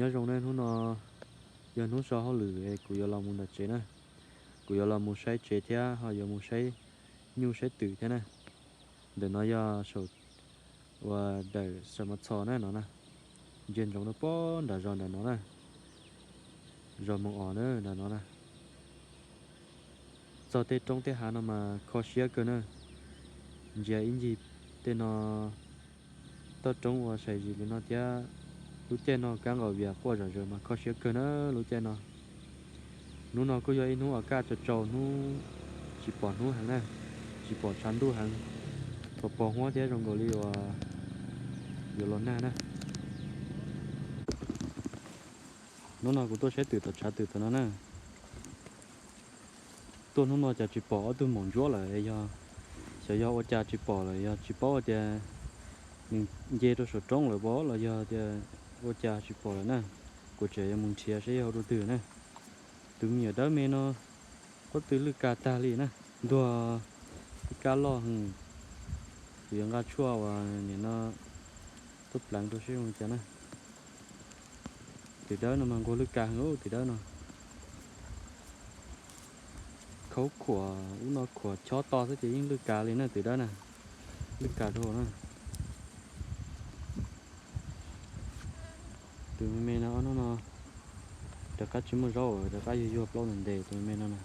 Nyob zoo na, hnub no yog hnub so hauj lwm es kuv yuav los mus ntawm tsev na. Kuv yuav los mus saib tsev thiab ho yuav mus saib nyuj saib twm thiab na. Ntawm no yog saum uas dawm Xa Ma Txho na no na. Ntsia ntsoov rau pem nram zos nram no na. Zos Moos Os na nram no na. Txog tej roob tej hav no mas kho siab kawg na. Ntsia ib ncig tej no toj roob uas sai zis li no thiab. Lub caij no kab nqaum vias quaj zom zaws mas kho siab kawg na lub caij no. Hnub no kuj yog ib hnub uas kaj tsau tsau, hnub tsis pom hnub heev na, tsis pom tshav ntuj heev, pos pos huab thiab zoo nkaus li uas yuav los nag na. Hnub no kuv tuaj saib twm tom tshav twm tom no na. Tuaj hnub no cas tsis pom ob tug maum ntsuab lawm, yog xyov yog ua cas tsis pom lawm, yog tsis paub tias nws nce rau saum roob lawm pob los yog tias ua cas tsis pom lawm na. Kuv tseem yuav mus nrhiav saib yog ua rau twg na. Tus me nyuam dawb me no pob tw lwj kas tag li na, ntuag ib kab loj heev. Kuv yuav nqa tshuaj uas nim no tuaj pleev rau seb zoo li cas na. Twm dawb no mas nquag lwj kas heev, twm dawb no. Khaub khuam ub no khuam chob to xwb ces yeej lwj kas li na twm dawb na. Lwj kas rau na. Twm me me no ob hnub no rov qab tsis muaj zaub, rov qab yuag yuag plaub ntev ntev, twm me me no na.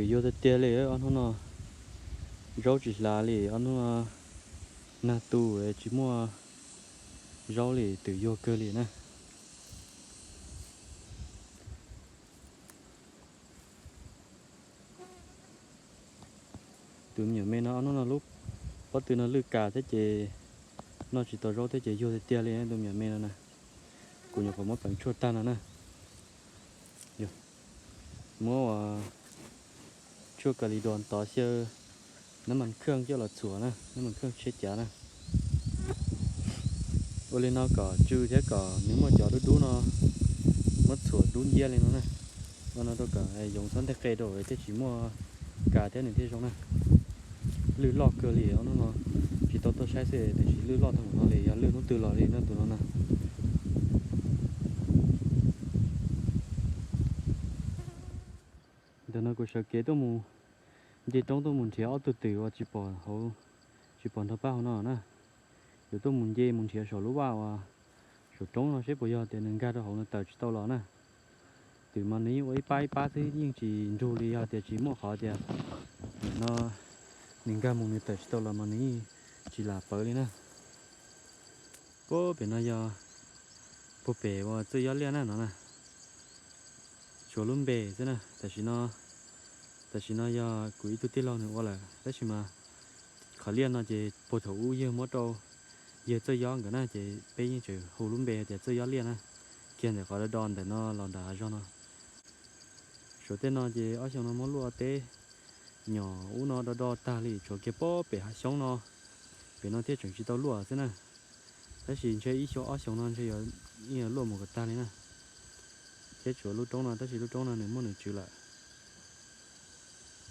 Yuag tiag tiag li ob hnub no, zaub tsis hlav li ob hnub no, nag tu tsis muaj zaub li, twm yuag kawg li na. Tus me nyuam me no ob hnub no lub pob tw no lwj kas thiab ces noj tsis tau zaub thiab ces yuag tiag tiag li tus me nyuam me no na. Kuv nyuam qhuav muab peev tshuaj tag no na. Muab ua tshuaj ka li dos tov xyaw nab mas khaj coj los txhuam na, nab mas khaj tsheb cav na. Ua li no kom tsw thiab kom nws muaj cov dub dub no, muab txhuam dub nciab li no na. Ua no rau kom yoov txhob nteg qe rau thiaj tsis muaj kas thiab nws thiaj zoo na. Lwj loj kawg li ob hnub no, tsis tau tuaj saib xwb tiam sis lwj loj tau mus no li, yog lwj hnub twg los li no tus no na. Ntawm no kuv sawv kev tuaj mus nce roob tuaj mus nrhiav ob tug twm uas tsis pom hauv, tsis pom nrog pab hauv no na. Yuav tuaj mus nce mus nrhiav saum lub vaj uas saum roob no seb puas yog tias nws nkag rau hauv nws tawm tsis tau los na. Twm mas nws yeej ua ib pab ib pab xwb yeej tsis nrug li, yog tias tsis muaj qhov tias nim no nws nkag mus nws tawm tsis tau los mas nws yeej tsis lam pawv li na. Puag pem no yog puag pem uas txawj yob liaj na no na. Tshuav lub npe xwb na, tam sim no, tam sim no yog kuv ib tug tij laug nws ua lawm tab sis mas qhov liaj no ces puag thaum ub yawg muab rau yawg txawj yob nkawd na ces peb yeej tseem hu lub npe tias txawj yob liaj na. Kiag ntawm qhov do do ntawm no los nram hav zog no. Suav tej no ces ob xyoo no muab luaj teb nyom ub no do do tag li, tshuav kiag puag pem hav xyoob no, pem no thiaj tseem tsis tau luaj xwb na. Tab sis ntshe ib xyoo ob xyoo no ntshe yuav luaj mus kom tag li na. Thiab tshuav lub roob no tab sis lub roob no nws muaj nws tswv lawm.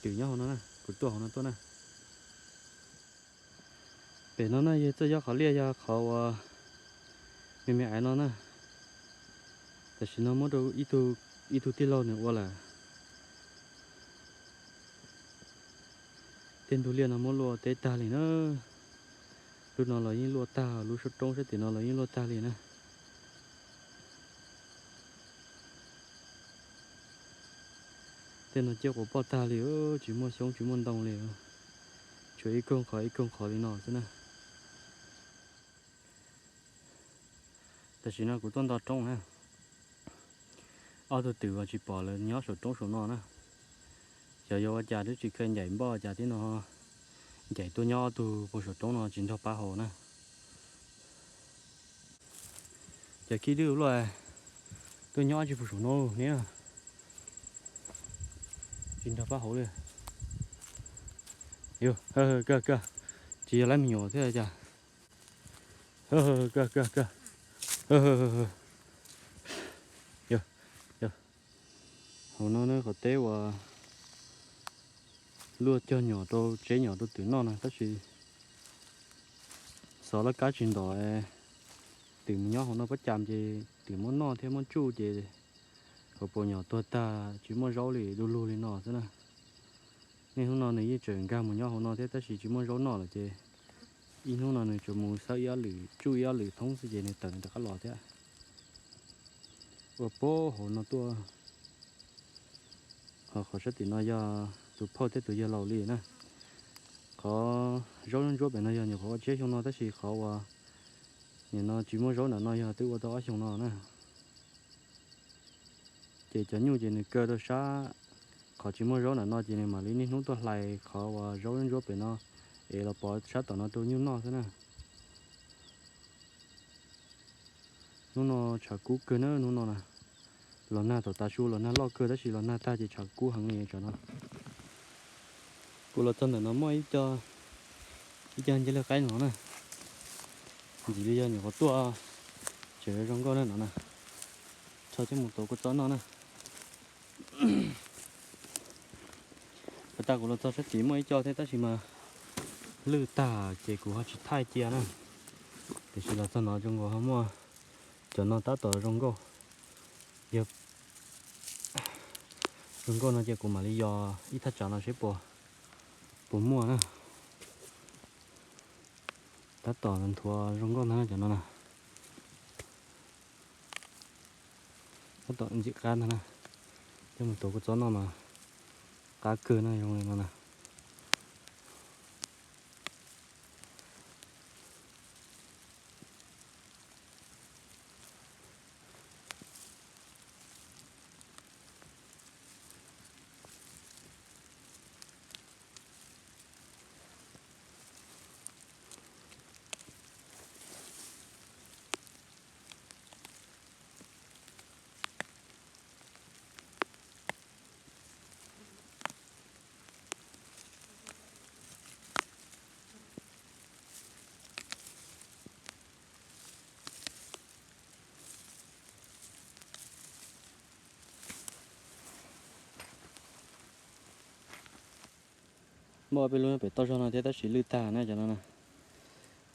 Twm nyob hauv no na, kuv tuaj hauv no tuaj na. Pem no na yog txawj yob qhov liaj yog qhov uas me me aiv no na. Tam sim no muab rau ib tug tij laug nws ua lawm. Tej ntug liaj no muab luaj teb tag li na. Lub no los yeej luaj tag, lub sab roob sab tim no los yeej luaj tag li na. Tej no ciaj quas poj tag li, tsis muaj xyoob tsis muaj ntoo li. Tshuav ib koog qhov ib koog qhov li no xwb na. Tam sim no kuv tuaj nto roob na. Ob tug twm uas tsis pom lawv nyob saum roob saum no na. Xyov yuav ua cas twb tsis kheev ncaim npoj cas tib no ncaim tuaj nyob ob tug puag saum roob no tsis nrog pab hauv na. Cov khib dwb luaj, tuaj nyob tsis puag saum no niam. Tsis nrog pab hauv li. Yog, kawg kawg, tsis yog lawv me nyuam thiab cas. Kawg kawg kawg. Yog, yog. Hauv no ne qhov teb uas luaj cog nyom rau tseb nyom rau twm noj na tab sis xov laj kab tsis ntom, twm mus nyob hauv no pob cas ces twm muab noj thiab muab tsuj ces hauv paus nyom tuag tag tsis muaj zaub li du lug li no xwb na. Niaj hnub no nws yeej tseem nkag mus nyob hauv no thiab tab sis tsis muaj zaub noj lawm ces ib hnub no nws tsuas mus xawb ib ob lwm tsuj ib ob lwm thoob xwb ces nws tawm nws rov qab los thiab. Ua puag hauv no tuaj. Ho qhov sab tim no yog tus phauj thiab tus yawg laus li na. Qhov zaub ntsuab pem no yog nyuam qhuav ua tshiab xyoo no tab sis qhov uas nim no tsis muaj zaub ntawm no yog twb ua tau ob xyoo no na. Ces cov nyuj ces nws kaw rau sab, qhov tsis muaj zaub ntawm no ces nws mam li niaj hnub tuaj hlais qhov uas zaub ntsuab pem no es los pov sab tom no rau nyuj noj xwb na. Hnub no tshav kub kawg na, hnub no na. Los nag thaum tav su los nag loj kawg tab sis los nag tag ces tshav kub heev li tsam no. Kuv los txog ntawm no muaj ib co, ib co ncej liaj qaib no na. Ntxim li yog nyuam qhuav tuaj tseem zoo nkauj na no na. Tso coj mus tuav kua txob noj na. Puag ta kuv los txog sab tid muaj ib co thiab tab sis mas lwj tag ces kuv ho tsis thaij cia na. Tiam sis los txog no zoo nkaus ho muaj cov no tab tom zoo nkauj. Yog zoo nkauj no ces kuv mam li yos ib thaj tsam no seb puas, puas muaj na. Tab tom nthuav zoo nkauj ntag cov no na. Tab tom ntxim qab ntag na. Coj mus tuav kua txob noj mas Qab kawg no zoo li no na. Muaj ob peb lub nyob pem toj zog no thiab tab sis lwj tag na cov no na.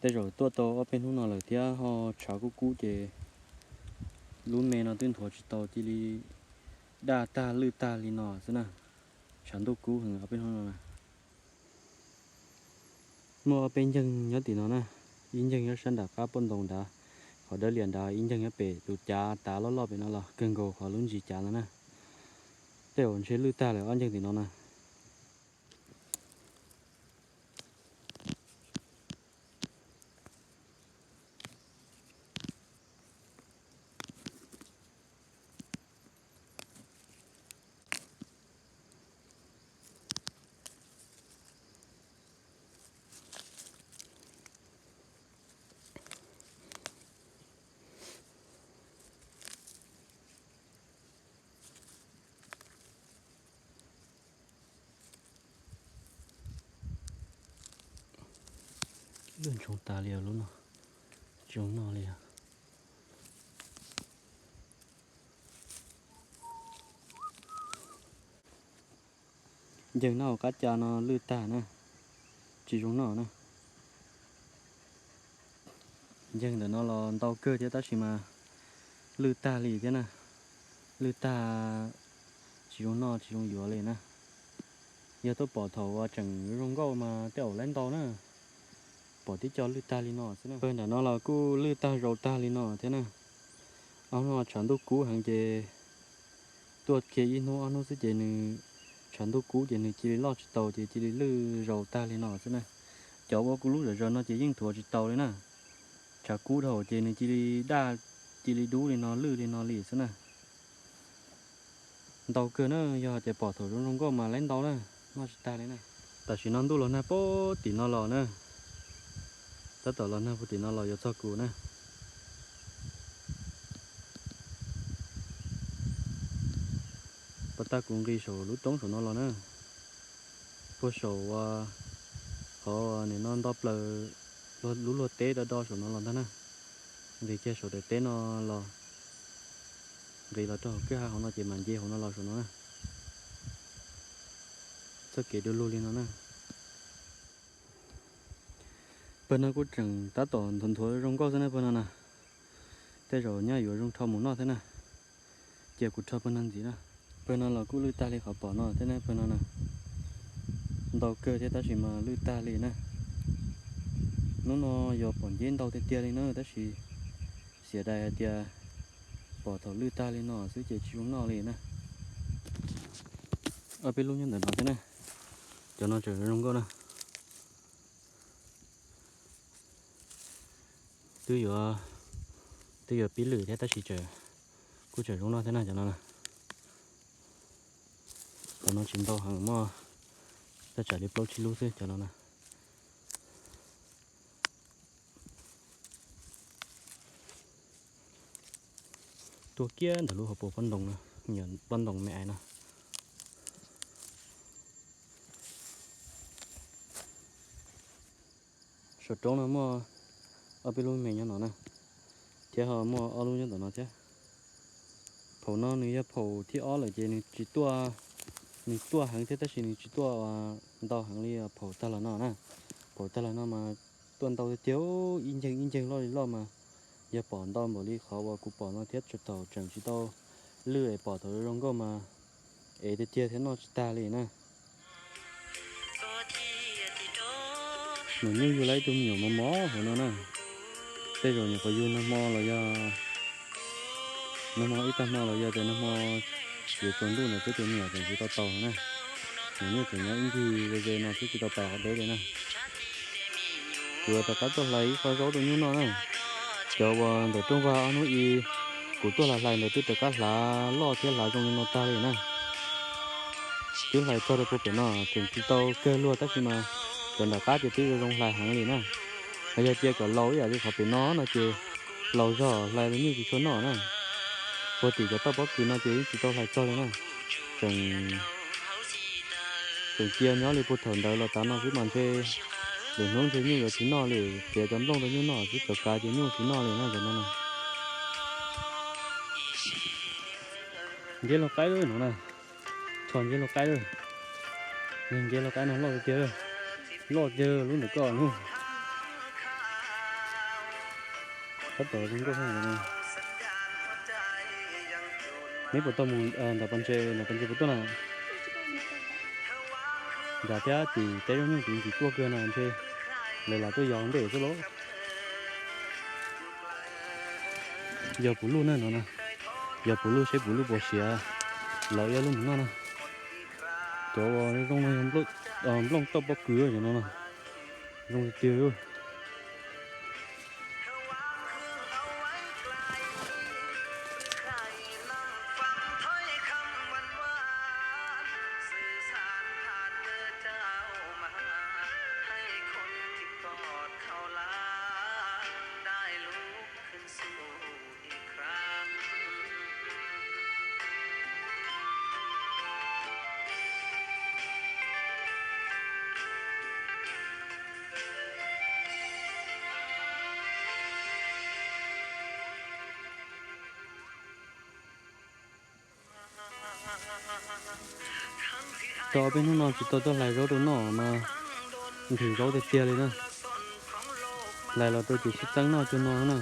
Tej zaum tuaj tau ob peb hnub no lawm thiab ho tshav kub kub ces lub me no twb nthuav tsis tau cia li daj tag lwj tag li no xwb na. Tshav ntuj kub heev ob peb hnub no na. Muaj ob peb nceeg nyob tim no na, ib nceeg nyob sab nram qab poj ntoo nrad, qhov dawb lias nrad, ib nceeg nyob pem tus cav tav loj loj pem no los kawg nkaus qhov lub ntsis cav no na. Tej zaum ntshe lwj tag lawm ob nceeg tim no na. Lwj ntsoov tas li os lub no, tsis zoo noj li os. Nceeg nyob hauv qab ca no lwj tag na, tsis zoo noj na. Nceeg ntawm no los ntau kawg thiab tab sis mas lwj tag li thiab na. Lwj tag tsis zoo noj tsis zoo yuav li na. Yog tuaj pom thaum uas tseem zoo nkauj mas tej zaum laib ntau na. Pom tib co lwj tag li no xwb na. Pawg nram no los kuj lwj tag zaus tag li no thiab na. Ob hnub no tshav ntuj kub heev ces tuaj kiag ib hnub ob hnub xwb ces nws tshav ntuj kub ces nws cia li loj tsis tau ces cia li lwj zaus tag li no xwb na. Cov ua kuv lub zom zaws no ces yeej nthuav tsis tau li na. Tshav kub dhau ces nws cia li daj, cia li dub li no lwj li no li xwb na. Ntau kawg na, yog hais tias pom thaum zoo zoo nkauj mas laib ntau na, noj tsis tag li na. Tam sim no ntuj los nag puag tim no los na, tab tom los nag puag tim no los yuav txog kuv na. Puag ta kuv nqis saum lub roob saum no los na, puag saum qhov nim no nto plaws lub luag teb do do saum no los ntag na. Nqis kiag saum daim teb no los, nqis los rau hauv kwj ha hauv no ces mam nce hauv no los saum no na. Txoj kev du lug li no na. Pawg no kuj tseem tab tom nthuav nthuav zoo nkauj xwb na pawg no na. Tej zaum nyaj yuav zoo rho mus noj thiab na. Cia kuv rho pawg no ntxiv na. Pawg no los kuj lwj tag li qhov pom no thiab na pawg no na. Ntau kawg thiab tab sis mas lwj tag li na. Hnub no yog pom nceb ntau tiag tiag li na tab sis xiam dais hais tias pom thaum lwj tag li no xwb ces tsis zoo noj li na. Ob peb lub nyob ntawm no thiab na. Cov no tseem zoo nkauj na. Twb yuav, twb yuav pib lwm thiab tab sis kuj tseem zoo noj thiab na cov no na. Cov no tsis ntau heev, muaj thaj tsam li plaub tsib lub xwb cov no na. Tuaj kiag ntawm lub hauv paus pob ntoo na, nyuam pob ntoo me ais no. Saum roob no muaj ob peb lub me nyob no na, thiab ho muaj ob lub nyob ntawm no thiab. Phaum no nws yog phaum thib ob lawm ces nws tsis tuaj, nws tuaj heev thiab tab sis nws tsis tuaj ntau heev li phaum tag los no na. Phaum tag los no mas tuaj ntau tiag tiag, ib nceeg ib nceeg loj li loj mas yog pom ntau npaum li qhov uas kuv pom no thiab tsuas thaum tseem tsis tau lwj es pom thaum zoo nkauj mas ev tiag tiag thiab noj tsis tag li na. Mus nyuj yug lawm ib tug me nyuam mos mos hauv no na. Tej zaum nyuam qhuav yug nag hmo los yog, nag hmo ib tag hmo los yog tias nag hmo yuav tsaus ntuj ntawd xwb ces me nyuam tseem tsis tau taus na. Nws nyuj tseem nyob ib ncig ze ze no xwb tsis tau pais qhov deb li na. Kuv yuav rov qab tuaj hlais ib qho zaub rau nyuj noj na. Cov uas ntawm rooj vag ob hnub i kuv tuaj hlais hlais ntawd twb rov qab hlav loj thiab hlav zoo li no tag li na. Twb hlais txog rau puag pem no tseem tsis tau kawg luag tab sis mas cov nram qab ces twb zoo zoo hlais heev li na. Hos yog cia kom laus ib yam li qhov pem no no ces laus zog hlais los nyuj tsis tshua noj na. Puag tim cov toj pob kws no ces yeej tsis tau hlais txog li na. Tseem, tseem cia nyob li puag thaum ntawd los tav no xwb mas ntshe lwm hnub ntshe nyuj yuav tsis noj li, txiav cov nplooj rau nyuj noj xwb, cov kav ces nyuj tsis noj li na cov no na. Nceb laug qaib lawm no na. Tso nceb laug qaib lawm. Nceb laug qaib no loj tiag tiag lawm. Loj tiag lub ntawm koj hnub. Tab tom zoo nkauj no. Neb puas tau mus nram pas ntses, nram pas ntses puas tuaj na? Nram thiab tim teb zaub nyuj tim ntsis tuaj kawg no ntshe lawv lam tuaj yos ntej xwb lauj. Yog puv luj na no na. Yog puv luj seb puv luj puas siav los ib lub mus noj na. Cov uas zoo no yog nplooj toj pob kws cov no na. Zoo tiag tiag. Tau peb hnub no tsis tau tuaj hlais zaub rau noj mas nqhis zaub tiag tiag li na. Hlais los rau ces sib txeeb noj cuag no na.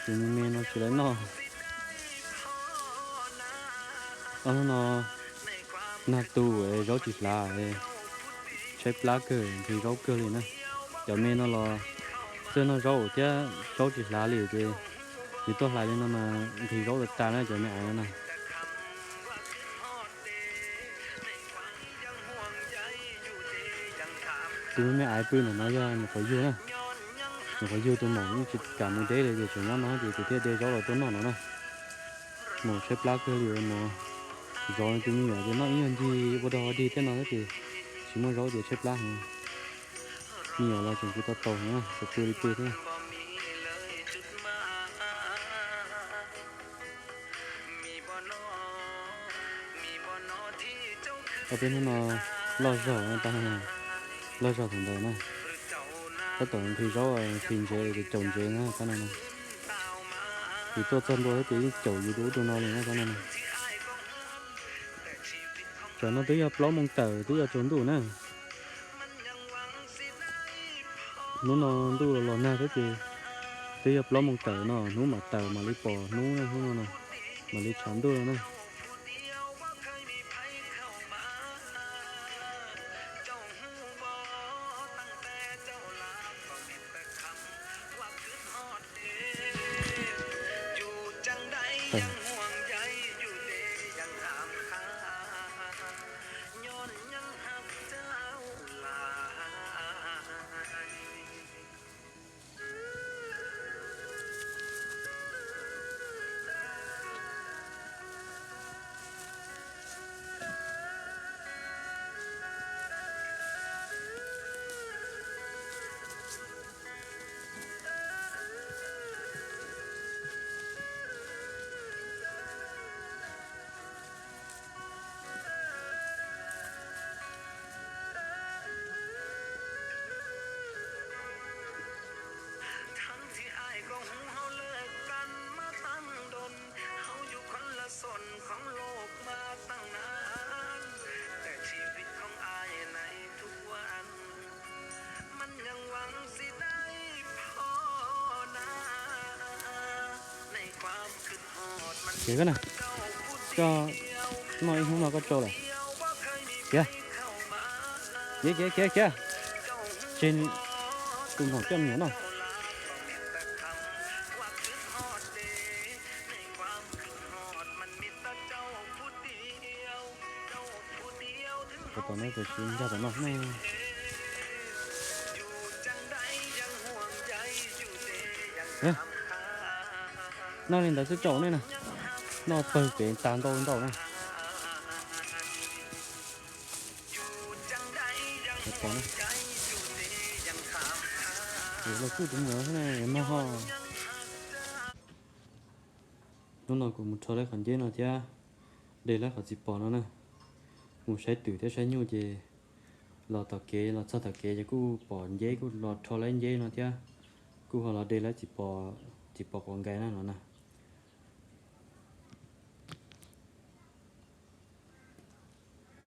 Ces me me no tsis lawv noj. Ob hnub no nag tu zaub tsis hlav, tshaib plab kawg nqhis zaub kawg li na. Cov me no los txawj noj zaub thiab zaub tsis hlav li ces yus tuaj hlais li no mas nqhis zaub tas tas na cov me aiv no na. Tus me aiv pw ntawm no yog nyuam qhuav yug na. Nyuam qhuav yug tus maum yeej tsis kam mus deb li ces tseem nyob no ces kuv thiaj de zaub los tuaj noj no na. Maum tshaib plab kawg li, maum zov tus me nyuam ces noj ib nyuag ncig ua dog ua dig tej no xwb ces tsis muaj zaub ces tshaib plab heev. Me nyuam los tseem tsis tau taus heev, tseem pw li pw thiab. Ob peb hnub no loj zog tag, loj zog thaum ntawd na. Tab tom nqhis zaub nqhis ntsev ces caum ntsev na tab no na. Yus tuaj txog ntua thiab ces yeej caum yus rau ub rau no li na tab no na. Tam no twb yog plaub moos tawm twb yuav tsaus ntuj na. Hnub no ntuj los nag thiab ces twb yog plaub moos tawm no hnub mam tawm mam li pom hnub na, hnub no na mam li tshav ntuj no na. Ces koj na, koj noj ib hnub no koj tsau lawm. Khiav, khiav, khiav, khiav, khiav. Tseg tus maum coj me nyuam noj. Tom no tam sim ncaj tom no ne. Noj li ntawd xwb tsaum nej na. Noj pawg pem tas ntau ntau na. Los kuj tus muam no ho. Hnub no kuv mus rho lawv qhov nceb no thiab de lawv qhov txiv pos no na. Mus saib twm thiab saib nyuj ces los tom kev, los txog tom kev ces kuj pom nceb, kuj los rho lawv nceb no thiab. Kuj ho los de lawv txiv pos, txiv pos quav nkais na no na.